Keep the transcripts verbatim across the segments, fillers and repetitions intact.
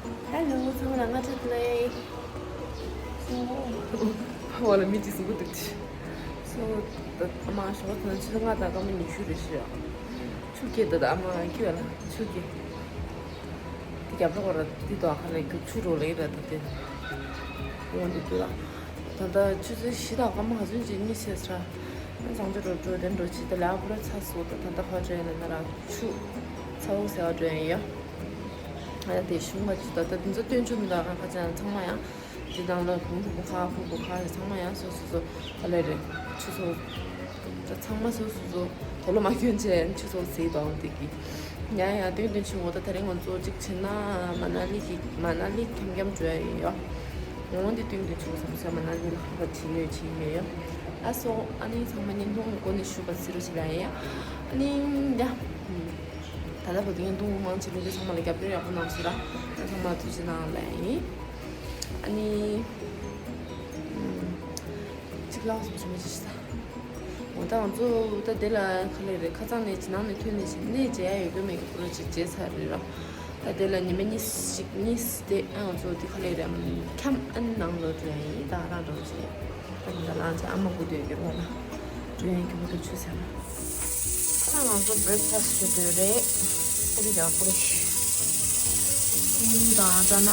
Hello, ཚང་མ་ལ་སྔ་དྲོ་བདེ་ལེགས། ཨོ་ལ་མི་གཅིག་གཟུགས་པོ་སྡུག་ཅིག་སོ། ཨ་མ་ཞོགས་ཚ་ན་ཆུ་ཚོད་ལྔ་དང་སྐར་མ་ཉི་ཤུ་རེད་ཤག་ཆུ་སྐྱེས་འདུག་ཨ་མ་ཁྱོད་ལ་ཆུ་སྐྱེས། དེ་རྒྱབ་ལོགས་ར་དེ་དོ་ཁ་ལ་རྒྱུག་ཆུ་རོ་ལེ་ར་ད་དེ། འོང་དུ་དུ་ལ། ད་ལྟ་ཆུ་ཚོད་བཞི་དང་སྐར་མ་ག་ཚོད་ཅིག་གཉིས་ཆེ་ས། ཨ་བཟང་ཆུ་རོ་འགྲོ་དེ་འགྲོ་ཆི་ད་ལ་ཨ་ཕོ་ར་ཚ་སོ་ད་ད་ལྟ་ཧོ་འགྲོ་ཡིན་ན་ན་ར་ཆུ་ཚ་བོ་ཟེར་བ་འགྲོ་ཡིན་ཡ། ཨ་དེ་གཞུང་མ་ཆུ་ད་ད་དེ་ཚོ་སྟོན་ཆུ་མི་འདུག་ཨ་ཁ་ཅན་ཚང་མ་ཡང་། དེ་དང་ལ་བུང་བུ་ཁ་བུ་བུ་ཁ་ཚང་མ་ཡང་སོ་སོ་སོ་ད་ལེ་རེད་ཆུ་ཚོ། ད་ཚང་མ་སོ་སོ་སོ་དོ་ལོ་མ་སྐྱོན་ཆེ་ཆུ་ཚོ་ཟེར་དང་དེ་གི། ཡ་ཡ་སྟོན་སྟོན་ཆུ་ངོ་ད་ད་རིང་ང་ཚོ་གཅིག་བྱས་ན་མ་ན་ལི་གི་མ་ན་ལི་འཁྱམ་འཁྱམ་འགྲོ་ཡ་ཡོད་ཡ། ངོ་འདི་སྟོན་སྟོན་ཆུ་ཚོ་ས་མ་ན་ལི་ལ་ཁ་བྲིས་ཡོད་ཆེ་ཡོད་ཡ། ཨ་སོ་ཨ་ནི་ཚང་མ་བརྙན་ཐུང་སྒོ་ནས་ཞུ་བ་ཟེར་རོ་ཆེ་ལ་ཡ། ཨ་ནི་ཡ། ད་ལྟ་བར་དུ་བརྙན་ཐུང་མང་ཆེ་ལོ་དེ་ཚང་མ་ལ་རྒྱབ་སྐྱོར་ཡག་པོ་གནང་ཞུ་ར། ད་ཚང་མ་ཐུགས་རྗེ་གནང་ལ་ཡིན། ཨ་ནི། གཅིག་ལགས་སོ་ཞུ་མ་ཅི་ཞིག་ད། འོ་ད་ང་ཚོ་ད་དེ་ལ་ཁ་ལས་རེད་ཁ་ཚང་ནས་ཇི་ནང་ནས་ཐོན་ནས་ཇི་ནས་མཇལ་ཡ་ཡོད་དགོས་མེད་ཀྱི་ཁོ་ར་ཅིག་མཇལ་ཚར་རེད་ར། ད་དེ་ལ་ཉི་མ་གཉིས་ཤིག་གཉིས་དེ་ཨ་ང་ཚོ་དེ་ཁ་ལས་རེད་ཁམ་ཨན་ནང་ལོ་འགྲོ་ཡ་ཡིན་ད་རང་འགྲོ་ཅེས་ད་ང་ད་ལང་ཅེ་ཨ་མ་སྐུ་དུས་ཡོད་ཀྱི་རོགས་ལ་འགྲོ་ཡ་ཡིན་གྱི་མི་འདུག་ཆུ་ཚ་ན། ད་ང་ཚོ་བྷེ་རེག་ཕ་སི་ཊི་ཞུ་དགོས་རེད། ཨ་རི་ཡག་པོ་རེད། ཨུ་དང་ཙ་ན།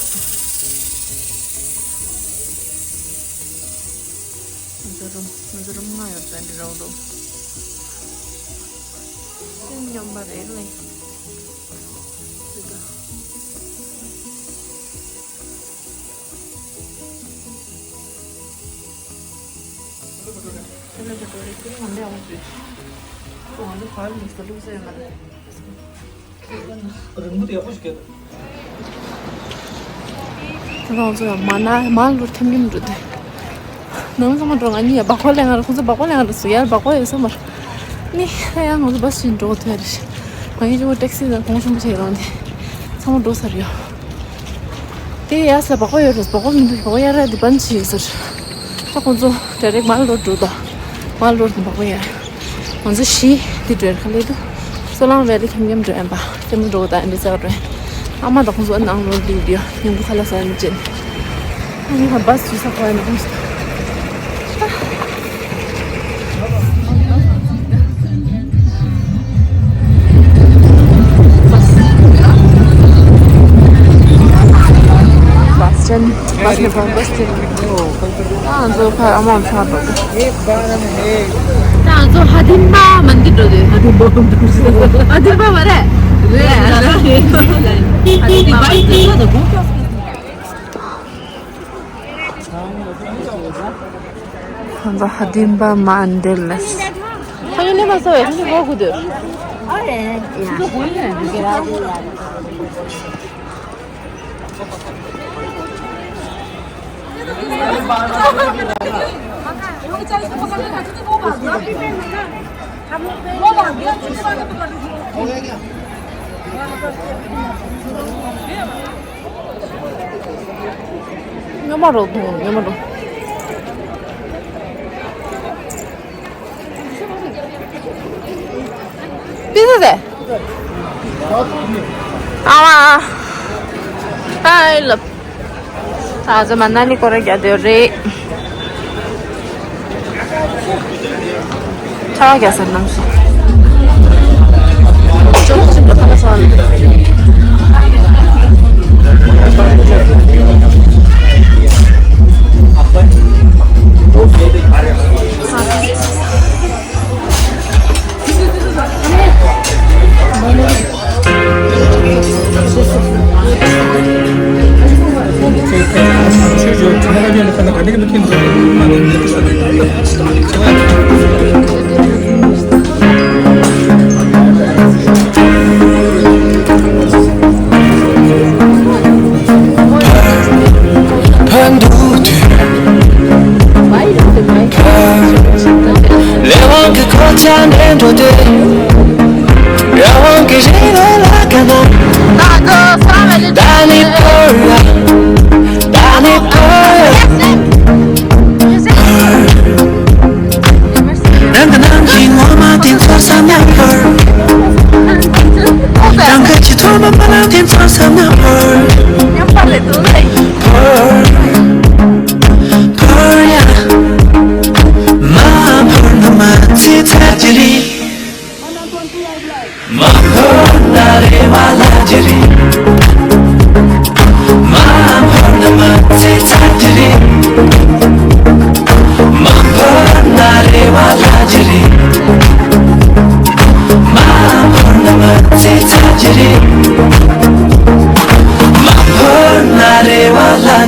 ང་ཚོ་རུམ་ང་ཚོ་རུམ་ལྔ་ཡོད་པ་འདི་རོགས་རུམ། སེམས་སྙོམས་པ་རེད་ལེ། དེ་ད། ང་ཚོ་ཡང་མ་ན་མ་ལོར་འཁྱམ་འཁྱམ་འགྲོ་དུས། ནང་ཚང་མ་འགྲོ་ང་གཉིས་ཡང་སྦག་སྦག་ལེན་ག་ལ་ཁོང་ཚོ་སྦག་སྦག་ལེན་ག་ལ་སུ་ཡར་སྦག་སྦག་ཡོད་ས་མར། ནི་ཧ་ཡང་ང་ཚོ་བ་སུ་ཡིན་འགྲོ་ཐོས་རེད། ང་གཉིས་ཀྱི་ཊེག་སི་དང་གོང་ཆེན་པོ་བྱས་རང་དེ་ཚང་མ་འགྲོ་ཚར་ཡོད། དེ་ཡ་ས་སྦག་སྦག་ཡོད་རེད་སྦག་སྦག་མི་འདུག་སྦག་སྦག་ཡར་ར་དེ་བན་ཆི་ཡོད་ཟེར། ད་ཁོང་ཚོ་ཌའི་རེག་མ་ལོར་འགྲོ་ད། མ་ལོར་དུ་འབག་པ་ཡ། ང་ཚོ་བཞི་འདི་འགྲོ་ཡ་ཁ་ལེ་དུ། སོ་ལང་བས་དེ་འཁྱམ་འཁྱམ་འགྲོ་ཡ་འབའ། ལྟད་མོ་འགྲོ་ག་ད་འདི་ཚ་འགྲོ་ཡ། ཨ་མ་དང་ཁོང་ཚོ་ནང་ལོར་འདི་འདི་ཡ་ཉིན་གུང་ཁ་ལག་ཟ་ནི་ཅན། ཨ་ནི་ཧ་བ་སུ་ས་ཁོ་ཡ་ནི་ཁོང་ཚོ། བ་སི་ཅན། བ་སི་ནི་བ་སི་ཅན། ཨ་ང་ཚོ་ཕར་ཨ་མ་ཚང་འགྲོ་གི། ད་ང་ཚོ་ཧ་དིན་པ་མན་དི་འགྲོ་དུས། ཧ་དིན་པ་མན་དི་འགྲོ་དུས། ཧ་དིན་པ་མ་རེད། རེད། ཧ་དིན་པ་མན་དི་འགྲོ་དུས། ང་ཚོ་ཧ་དིན་པ་མན་དི་ལ། ཁ་ཡོད་ལེ་མ་སོ་ཡ་ཁ་ཡོད་གོ་དུས། ཨ་རེད། ཉོ་མ་རོགས་དུང་ཉོ་མ་རོགས། པི་ཛ་ཟེ། ཨ་ཝ། ཧའི་ལབ། ད་ང་ཚོ་མ་ན་ལི་སྐོར་ར་རྒྱག་འདོད་རེད། ཆར་པ་རྒྱག་ས་ནང་སོང་། ཅོག་ཅིག་ལ་ཁ་ལ་སོང་། ཕན་འདུག་དུས། ལས་དབང་གི་གོ་ཆ་ནས་འགྲོ་དུས། རང་དབང་གི་རི་ལ་ལ་ཀ་ན། ད་ནི་བོར་ཡ། ད་ནི་བོར་ཡ། རང་གི་ནང་གི་ངོ་མ་དེ་ཚོར་བསམ་ཡང་བོར། རང་གི་ཆེས་ཐོག་མ་པ་ལ་དེ་ཚོར་བསམ་ཡང་བོར།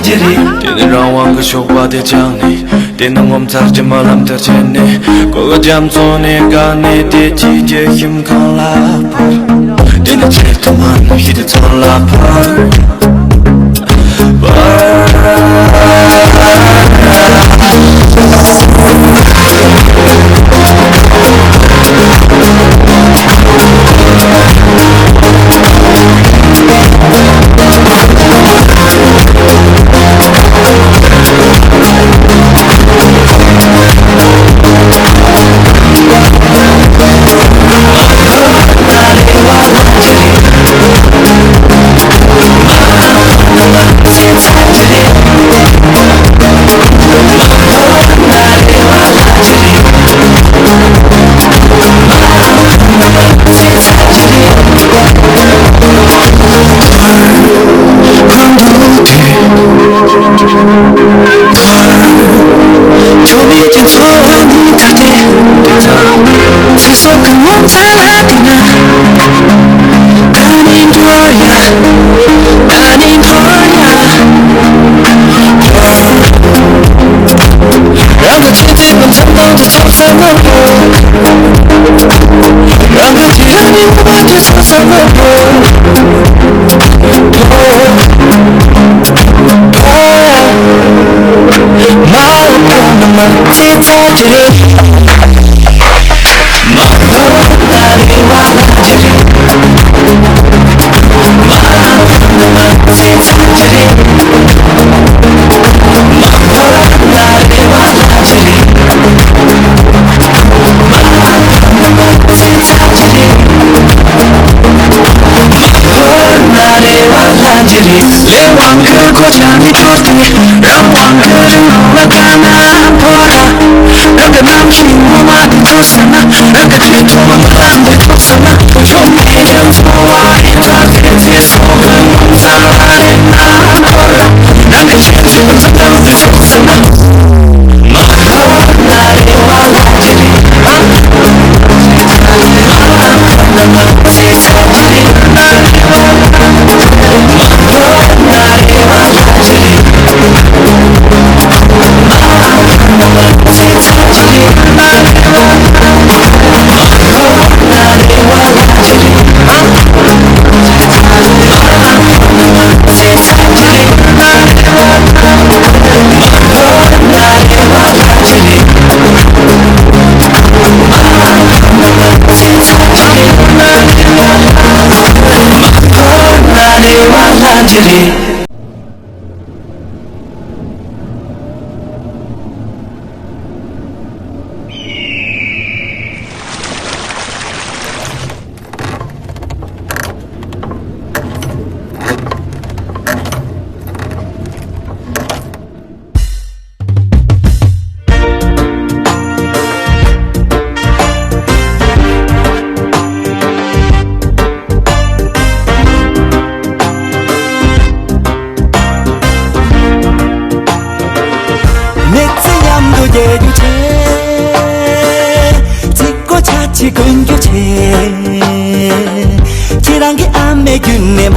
དེ་ནི་རང་དབང་གི་ཞོགས་པ་དེ་བཅངས་ནས། དེ་ནི་ངོ་མཚར་གྱི་རྨི་ལམ་དེར་ཆས་ནས། གོ་བ་རྒྱ་མཚོ་ནས་བཀག་ནས། དེ་ཕྱིའི་རྒྱལ་ཁྱིམ་གང་ལ་འཕུར། དེ་ནི་ཆེད་དུ་མ་ནུས་ཤི་དེ་ཚོ་ལ་འཕུར། མི་ཚེ་མཉམ་དུ་བསྐྱལ་རྒྱུ་བྱས། ཚིག་གོ་ཆ་ཆེ་གོན་རྒྱུ་བྱས། ཁྱེད་རང་གི་ཨ་མའི་རྒྱུད་ནས་མ།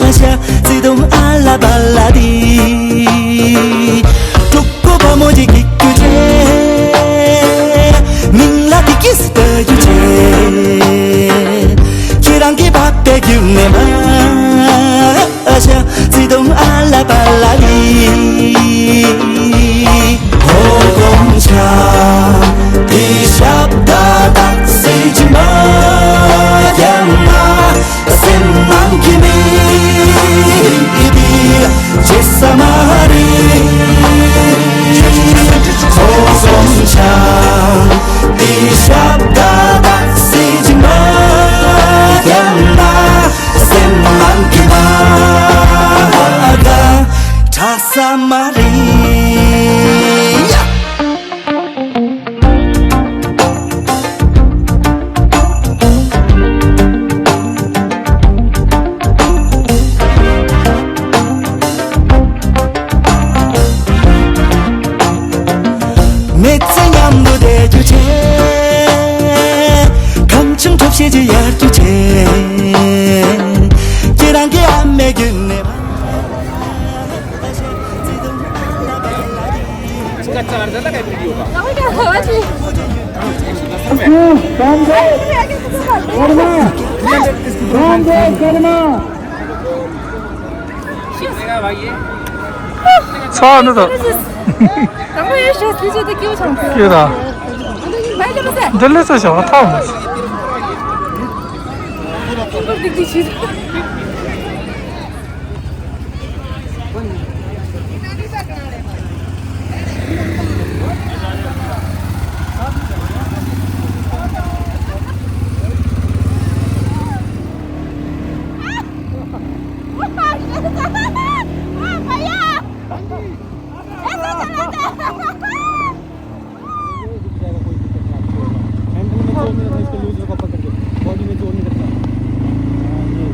ཨ་ཤ་ཚིག་དུམ་ཨ་ལ་པ་ལ་དི། ཕྲུ་གུ་བུ་མོ་ཅིག་སྐྱེ་རྒྱུ་བྱས། མིང་ལ་དི་ཀི་སི་བཏགས་རྒྱུ་བྱས། ཁྱེད་རང་གི་པ་པའི་རྒྱུད་ནས་མ། ཨ་ཤ་ཚིག་དུམ་ཨ་ལ་པ་ལ་དི། ཧོ་གོམ་ཆ་དི་ཞབས་ད་དག་སེ་ཇི་མ་ཡང་ན། སེམས་ནང་གི་མི་འདི་ཇེ་ས་མ་རེད། ཚོགས་སོང་ཆང་འདི་ཞབས་ད་དག་སེ་ཇི་མ་ཡང་ན། སེམས་ནང་གི་མ་ག་དྲག་ས་མ་རེད། མི་ཚེ་མཉམ་དུ་བསྡད་རྒྱུ་བྱས། གང་བྱུང་ཐབས་ཤེས་ཀྱིས་ཡར་རྒྱུ་བྱས། ཁྱེད་རང་གི་ཨ་མའི་རྒྱུད་ནས། अच्छा अर्थ लगा वीडियो का। राम देव शर्मा, राम देव शर्मा। ཚ་འདི་དང་། དང་པོ་ཡོད་ཤོད་སྲིད་ཇུས་དེ་སྐྱེ་བོ་ཆང་ཁུ། ཡོད་དང་། འདི་ལས་ཚ་ཞོག་ཐོག་མ། ཁྱིམ་པར་སྡིག་སྡིག་བྱེད། हैंडल में जोर नहीं रखना, इसको लूज रखो पकड़ के, बॉडी में जोर नहीं रखना। हाँ, ये।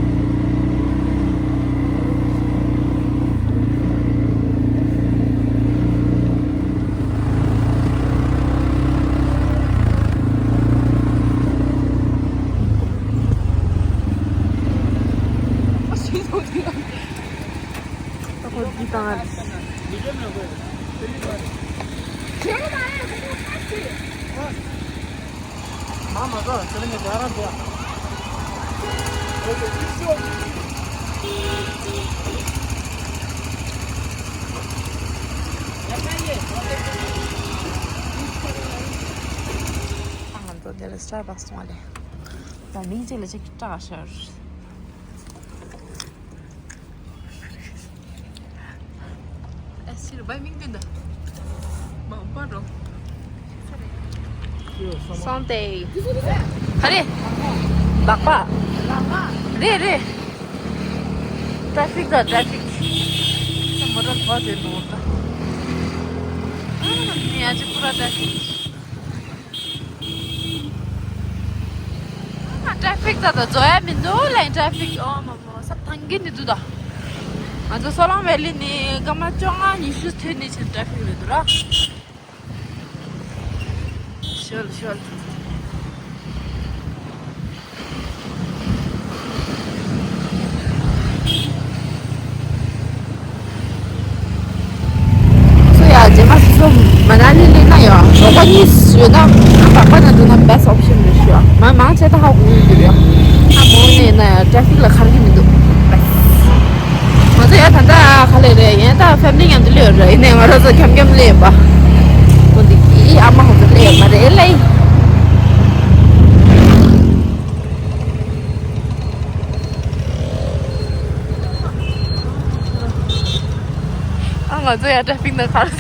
ང་ཚོ་འདིར་སི་ཊར་བྷག་སི་སོང་བ་ལས། ད་མིང་ཅིག་ལ་ཅིག་སྐྲག་ཤར། ཨེ་སི་རུ་བའི་མིང་དེ་འདི། མ་འོངས་པ་རོ། སོང་སྟེ། ག་རེ། ལག་པ། རེད་རེད། ཏྲ་ཕིག་ད་ཏྲ་ཕིག་མོ་ཊར་བོ་དེ་ནོར་ད། ཨ་ནི་ཡ་ཅི་པུ་ར་ཏྲ་ཕིག་ཨ་ཏྲ་ཕིག་ད་ད་འཛོལ་ཡ་མི་འདུག་ལན། ཏྲ་ཕིག་ཨོ་མ་མོ་སབ་ཐང་གི་ནི་འདུག་ད། ང་ཚོ་སོ་ལང་ཝེ་ལི་ནི་སྐར་མ་བཅོ་ལྔ་ཉི་ཤུ་ཐོན་ནི་ཆེན་ཏྲ་ཕིག་རེད་འདུག་ར། ཤོད་ཤོད། སུ་ཡ་རྗེས་མ་སོ་སོ་མ་ན་ལི་སླེབས་ན་ཡང་ཞོགས་པ་གཉིས་ཡོད་ན་ཨ་པགས་པ་ན་འགྲོ་ན་best option རེད་ཤོད། མ་མང་ཆེ་ད་ཧ་གོ་གི་ཡོད་རེད། ཨ་མོ་ནས་ན་ཡང་traffic ལ་ཁར་གི་མི་འདུག་ང་ཚོ་ཡང་ད་ལྟ་ག་ལེ་རེད། ཡང་ད་family མཉམ་དུ་སླེབས་ཡོད་རེད། ཡིན་ནའི་ང་རང་ཚོ་འཁྱམ་འཁྱམ་སླེབས་ཡོད་པ། ཁོ་འདི་གི་ཨ་མ་ཁོ་ཚོ་སླེབས་ཡོད་མ་རེད་ལེ། ཨ་ང་ཚོ་ཡང་traffic ནང་ཁར།